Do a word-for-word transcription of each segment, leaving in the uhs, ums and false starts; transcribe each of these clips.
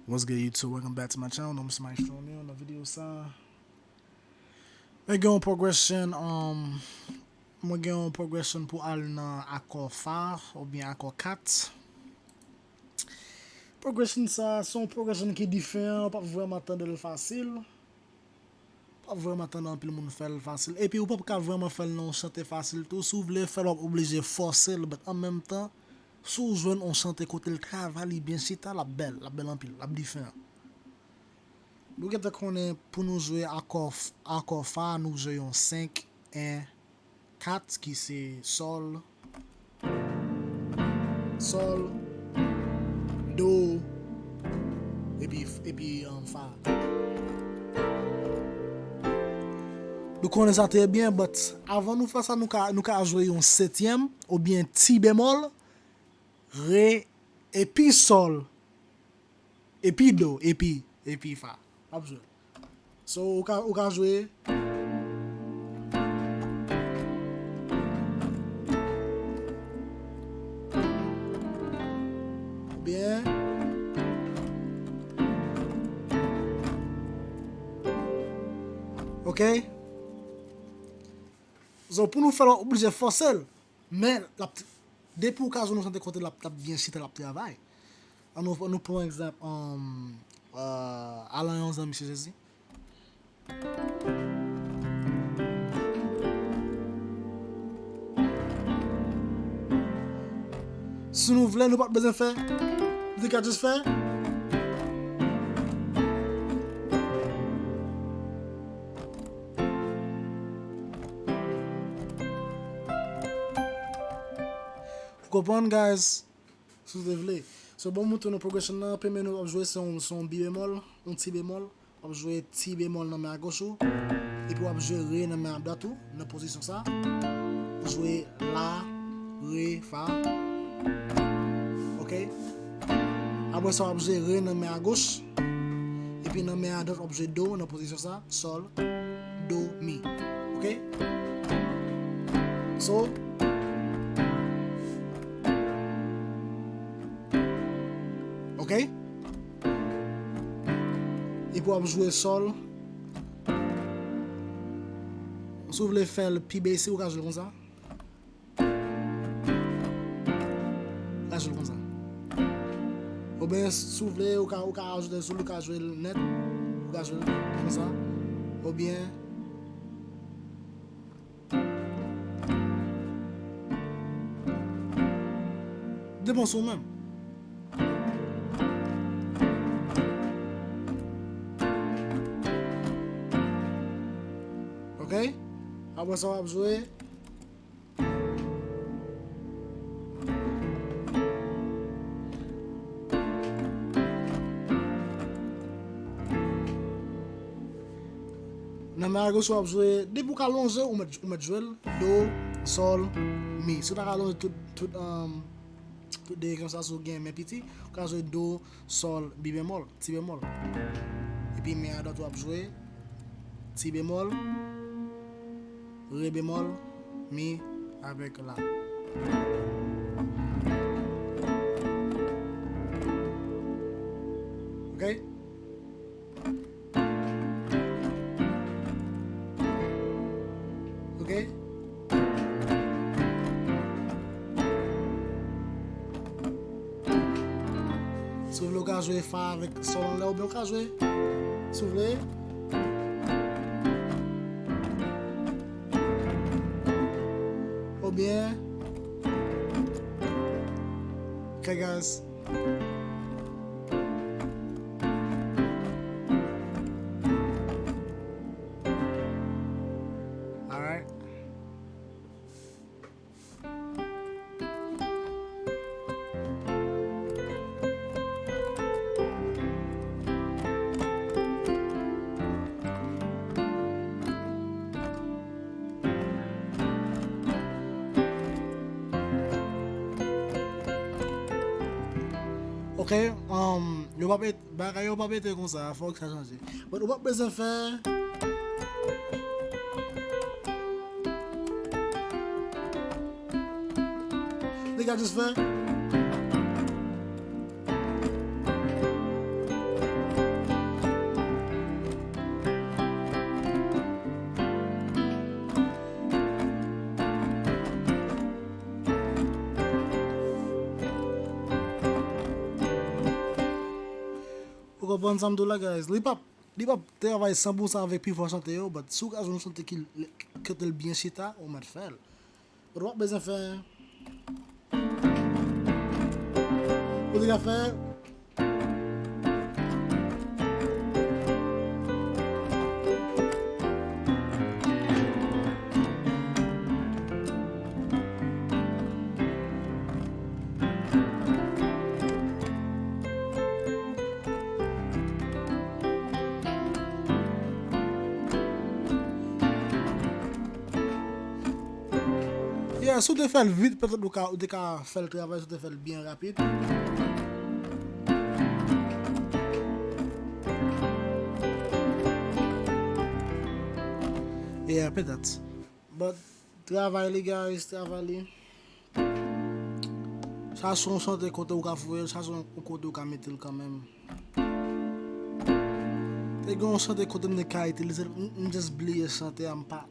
What's good, YouTube? Welcome back to my channel. Non, m se Maestro Neil. Nan videyo sa, mwen gen yon progression, um, mwen gen yon progression pou al nan akò fa oubyen akò kat. Progression sa, se yon progression ki diferan, w p ap vrèman tande l fasil. W p ap vrèman tande anpil moun fè l fasil. Epi ou p ap ka vrèman fè l nan yon chante fasil tou. Si w vle fè l, w ap oblije fòse l, but an menm tan, si w jwenn yon chante kote l travay, li byen chita, l ap bèl, l ap bèl anpil, l ap diferan. Nou gentan konnen pou nou jwe akò, akò fa, nou jwe yon senk, en, kat, ki se sòl, sòl, do, epi, epi, um, fa. Nou konnen sa trè byen, but avan nou fè sa, nou ka, nou ka jwe yon setyèm oubyen ti bemòl, re, epi sòl, epi do, epi, epi fa. W ap jwe. So, ou ka, ou ka jwe. Byen. Ok. So, pou nou fè l, w oblije fòse l. Men, l ap, depi w ka jwenn yon chante kote l ap, l ap byen chita, l ap travay. An nou, an nou pran egzanp, um, euh, Alan yon zanmi se Jezi. Si nou vle, nou pa bezwen fè. Nou te ka jis fè. Ou konprann, guys? Si w te vle. So, bon, m montre nou progression nan. Premye nou ap jwe, se yon, se yon bi bemòl, yon ti bemòl. W ap jwe ti bemòl nan men agoch ou. Epi w ap jwe re nan men adwat ou, nan pozisyon sa. Ou jwe la, re, fa. Ok? Apre sa, w ap jwe re nan men agoch. Epi nan men adwat, w ap jwe do nan pozisyon sa. Sòl, do, mi. Ok? So, ok? Epi w ap jwe sòl. Si w vle fè l pi basic, ou ka jwe l konsa. Ou ka jwe l konsa. Oubyen, si w vle, ou ka, ou ka ajoute sou li, ou ka jwe l nèt. Ou ka jwe l konsa. Oubyen, depann sou ou menm. Ok? Apre sa, w ap jwe. Nan men agoch, w ap jwe, depi w ka lonje, ou mèt, ou mèt jwe l. Do, sòl, mi. Si w ta ka lonje tout, tout, um, tout direksyon sa, si w gen men piti, ou ka jwe do, sòl, bi bemòl, ti bemòl. Epi men adwat ou ap jwe ti bemòl, re bemòl, mi avèk la. Ok? Ok? Si w vle, w ka jwe fa avèk sòl anlè, oubyen w ka jwe, si w vle. Oubyen, ok, guys. Alright. Ok, um, yo p ap et-, bagay yo p ap rete konsa, fòk sa chanje. But ou p ap bezwen fè. Nèg la jis fè. Ou Konprann sa m di w la, guys? Li p ap, li p ap travay san pou san avèk pi fò chante yo, but si w ka jwenn yon chante ki, ki chante l byen chita, ou mèt fè l. But w ap bezwen fè. Ou te ka fè. Yeah, si w te fè l vit, petèt ou ka, ou te ka fè l travay, si w te fè l byen rapid. Yeah, petèt. But travay li, guys, travay li. Sa se yon chante kote ou ka foure l, sa se yon kote ou ka mete l kanmenm. Te gen yon chante kote m te ka itilize l, m, m just bliye chante a, m pa,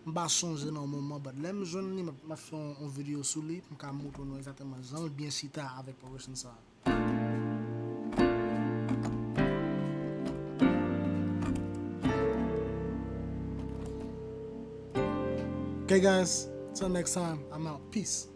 m pa sonje nan yon moman, but lè m jwenn li, m ap, m ap fè yon, yon videyo sou li, pou m ka montre nou egzakteman jan l byen chita avèk progression sa. Okay, guys, till next time, I'm out. Peace.